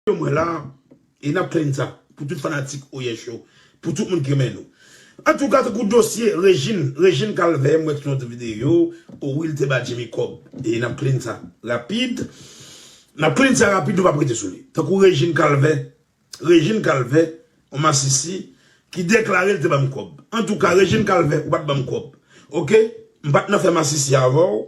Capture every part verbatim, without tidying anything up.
Yo mwen la, e n ap clean sa pou tout fanatik Oyè Show, pou tout moun ki renmen nou. Antouka, tankou dosye Regine, Regine Calvert, m wè sou yon videyo, o wi, l te ba Jimmy kòb. E n ap clean sa rapid. N ap clean sa rapid, nou p ap rete sou li. Tankou Regine Calvert, Regine Calvert, yon masisi, ki deklare l te ban m kòb. Antouka, Regine Calvert, ou pa t ban m kòb. Oke? M pa t nan fè masisi avè w,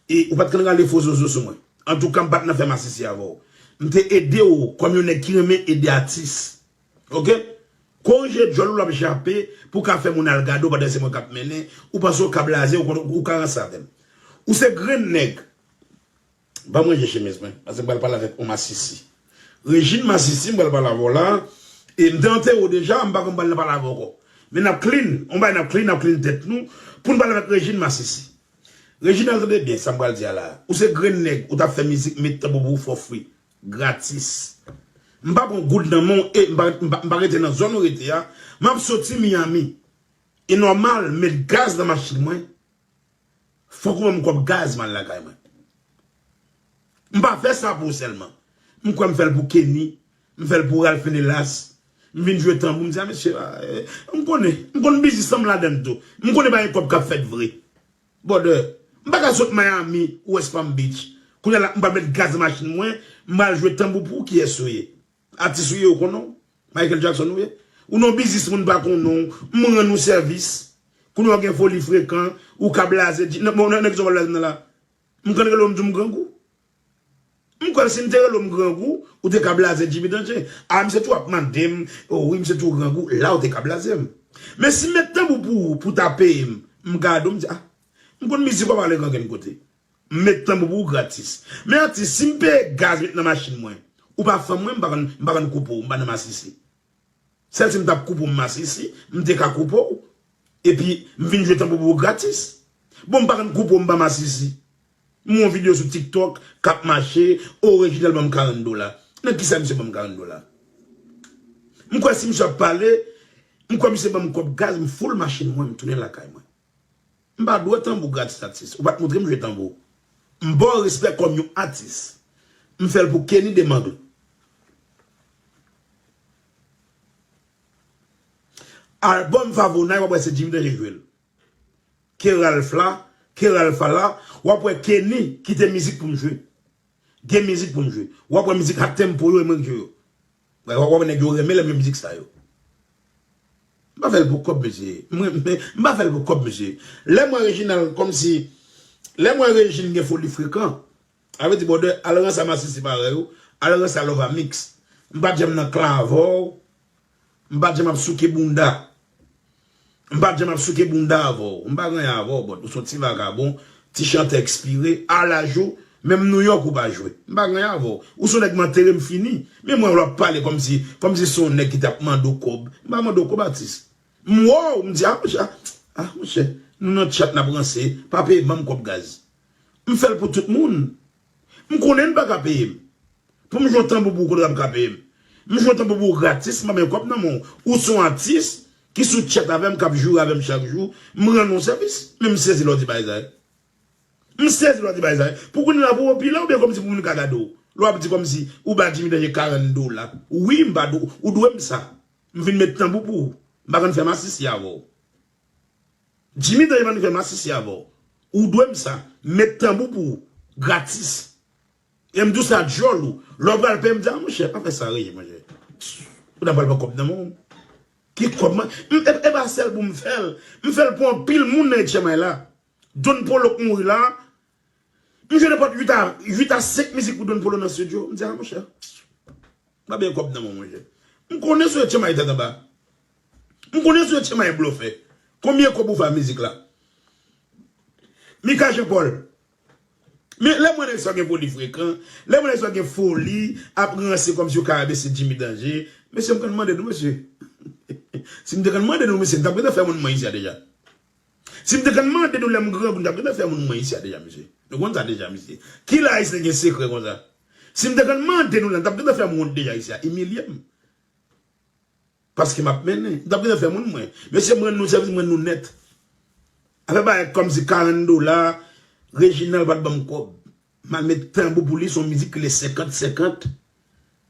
e ou pa t konn rale fo zozo sou mwen. Antouka, m pa t nan fè masisi avè w. M te ede w kòm yon nèg ki renmen ede atis. Oke? Korije djòl ou l ap jape pou w ka fè moun al gade w pandan se mwen k ap mennen, ou panse w ka blaze, ou konn, ou ka ranse avè m. Ou se grenn nèg. Ban m ranje chemiz mwen, paske m pral pale avèk yon masisi. Regine masisi, m pral pale avè w la. E m te antere w deja, m pa konn pral nan pale avè w ankò. Men n ap clean, yon bagay n ap clean, n ap clean tèt nou, pou n pale avèk Regine masisi. Reginald, tande byen sa m pral di a la. Ou se grenn nèg, ou t ap fè mizik, met tanbou pou ou fò fri. Gratis. M pa pran goud nan men w, e m pa, m pa, m pa rete nan zòn ou rete a. M ap soti Miami. E nòmal, met gaz nan machin mwen. Fòk ou ban m kòb gaz, m al lakay mwen. M pa fè sa pou ou sèlman. M kwè m fè l pou Kenny, m fè l pou Ralph Nelas. M vin jwe tanbou, m di a mesye, a, eh, m konnen, m konn biznis lan m ladan l tou. M konnen pa gen kòb k ap fèt vre. Brother, m pa ka sot Miami, West Palm Beach. Kounye a la, m pral met gaz nan machin mwen, m al jwe tanbou pou ou, kiyès ou ye? Atis ou ye, yo konnen w? Michael Jackson ou ye? Ou nan biznis moun pa konnen w, m rann ou sèvis. Kounye a w gen foli frekan, ou ka blaze, di, nan, bon, nan, nan ki zòn w ap blaze nan la? M konn rele w, m di w m grangou. M kwè si m te rele w m grangou, ou te ka blaze Jimmy Danje. A, misye tou ap mande m, o wi, misye tou grangou, la ou te ka blaze m. Men si m met tanbou pou ou, pou w ta peye m, m gade w, m di, a, m konn mizik w ap pale rankenn kote. M met tanbou pou ou gratis. Men atis, si m peye gaz met nan machin mwen, ou pa fanm mwen, m pa konn, m pa konn koupe w, m pa nan masisi. Sèl si m t ap koupe w, m masisi, m te ka koupe w. Epi, m vin jwe tanbou pou ou gratis. Bon, m pa konn koupe w, m pa masisi. M wè yon videyo sou TikTok k ap mache, o, Reginald ban m karant dola. Nan kisa misye ban m karant dola? M kwè si misye ap pale, m kwè misye ban m kòb gaz, m foul machin mwen, m tounen lakay mwen. M pa dwe tanbou gratis atis. Ou pa t montre m jwe tanbou. M ba w respè kòm yon atis. M fè l pou Kenny Demangle. Albòm Favonay, w ap wè se Jimmy Danje jwe l. Ke Ralph la, ke Ralph la, w ap wè Kenny kite mizik pou m jwe. Gen mizik pou m jwe. W ap wè mizik up tempo yo, e mwen ki jwe yo. W ap wè nèg yo renmen lè m jwe mizik sa yo. M pa fè l pou kòb, mesye. Mwen, men, m pa fè l pou kòb, mesye. Lè m wè Reginald, kòmsi, lè m wè Regine gen foli frekan, sa vle di, brother, al ranse a masisi parèy ou, al ranse a Lova Mix. M pa t janm nan klan avè w. M pa t janm ap souke bounda. M pa t janm ap souke bounda avè w. M pa gen anyen avè w, but ou se yon ti vagabon, ti chantè ekspire, a laj ou, menm Nouyòk ou pa jwe. M pa gen anyen avè w. Ou se yon nèg m antere, m fini. Men mwen, w ap pale kòmsi, kòmsi se yon nèg ki t ap mande w kòb. M pa mande w kòb, atis. M wè w, m di, a, monchè, a, monchè, nou nan chat, n ap ranse, pa peye, ban m kòb gaz. M fè l pou tout moun. M konnen n pa ka peye m. Pou m jwe tanbou pou ou, kote w ap ka peye m? M jwe tanbou pou ou gratis, m pa menm kòb nan men w. Ou se yon atis ki sou chat avè m, k ap joure avè m chak jou, m rann ou sèvis. Men m sezi lè w di bagay sa yo. M sezi lè w di bagay sa yo. Pou kounye a pou w pi la, oubyen kòmsi pou moun ka gade w? Lè w ap di kòmsi ou ba Jimmy Danje karant dola. Wi, m ba dou, ou dwe m sa. M vin met tanbou pou ou. M pa konn fè masisi avè w. Jimmy Danje pa konn fè masisi avè w. Ou dwe m sa. Met tanbou pou ou. Gratis. E m di w sa djòl ou. Lè w pral peye m, di, a, monchè, pa fè sa, reye, monchè. Ou ta pral pran kòb nan men w. Ki kòb, mwen? M, e, e pa sèl pou m fè l. M fè l pou anpil moun nan Etchèmay la. Don Polo k mouri la. M jwe nenpòt uit a, uit a senk mizik pou Don Polo nan estidyo. M di, a, monchè. M pa benyen kòb nan men w, monchè. M konnen si w Etchèmay tèt anba. M konnen si w Etchèmay blofè. Konbyen kòb ou fè a mizik la? Mika Jean Paul. Men lè m wè nèg sa gen foli frekan, lè m wè nèg sa gen foli, ap ranse kòmsi yo ka rabese Jimmy Danje. Mesye, m konn mande nou, mesye. Si m te konn mande nou, mesye, m t ap gentan fè moun mwen isi a deja. Si m te konn mande nou lè m grangou, m t ap gentan fè moun mwen isi a deja, mesye. Nou konn sa deja, mesye. Kilè Ayisyen gen sekrè konsa? Si m te konn mande nou la, m t ap gentan fè m wont deja isi a, imilye m. Paske m ap mennen. M t ap gentan fè moun mwen. Mesye, m rann nou sèvis, m rann nou nèt. Afè bagay kòmsi karant dola, Reginald pa t ban m kòb. M al met tanbou pou li, se yon mizik ki rele senkant senkant.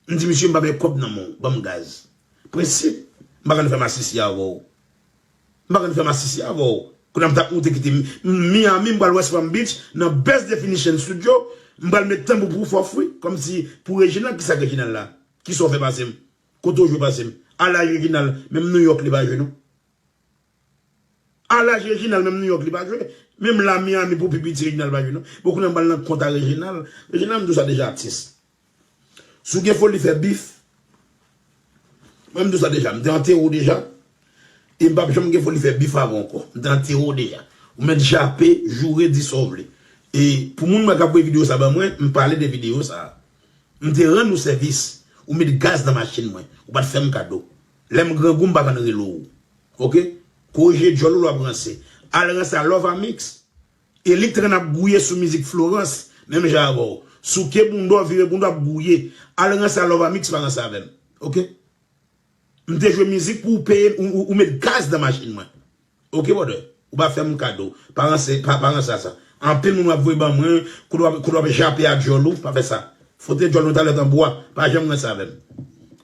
M di misye, m pa bay kòb nan men w, ban m gaz. Prensip, m pa konn fè masisi avè w. M pa konn fè masisi avè w. Kounye a m t ap moute kite M-, M-, Miami, m pral West Palm Beach, nan Best Definition Studio, m pral met tanbou pou Fòf wi, kòmsi pou Reginald, kisa k Reginald la? Kisa w fè pase m? Kote w jwe pase m? Alaj Reginald, menm New York li pa jwe non. Alaj Reginald, menm New York li pa jwe. Menm la Miami pou pi piti Reginald pa jwe non. Bon, kounye a m pral nan kont a Reginald. Reginald, m di w sa deja, atis. Si w gen foli fè bif, mwen m di w sa deja, m te antere w deja. E m p ap janm gen foli fè bif avè w ankò. M te antere w deja. Ou mèt jape, joure, di sa w vle. E pou moun mwen k ap voye videyo sa ban mwen, m pale de videyo sa. M te rann ou sèvis. Ou met gaz nan machin mwen. Ou pa t fè m kado. Lè m grangou, m pa konn rele w. Oke? Korije djòl ou lè w ap ranse. Al ranse a Love Amix. E li k t ap gouye sou mizik Florence, menm jan avè w. Souke bounda w, vire bounda w ap gouye. Al ranse a Love Amix, pa ranse avè m. Oke? M te jwe mizik pou w peye, ou, ou, ou met gaz nan machin mwen. Oke, brother? Ou pa fè m kado. Pa ranse, pa, pa ranse a sa. Anpil moun w ap voye ban mwen, kote w ap, kote w ap jape a djòl ou, pa fè sa. Fwote djòl nou talè tanbou a, pa janm ranse avè m.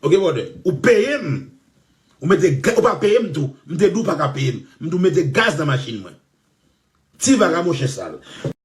Oke, brother? Ou peye m. Ou mete ga-, ou pa peye m tou. M te di w pa ka peye m. M di w mete gaz nan machin mwen. Ti vagabon chen sal.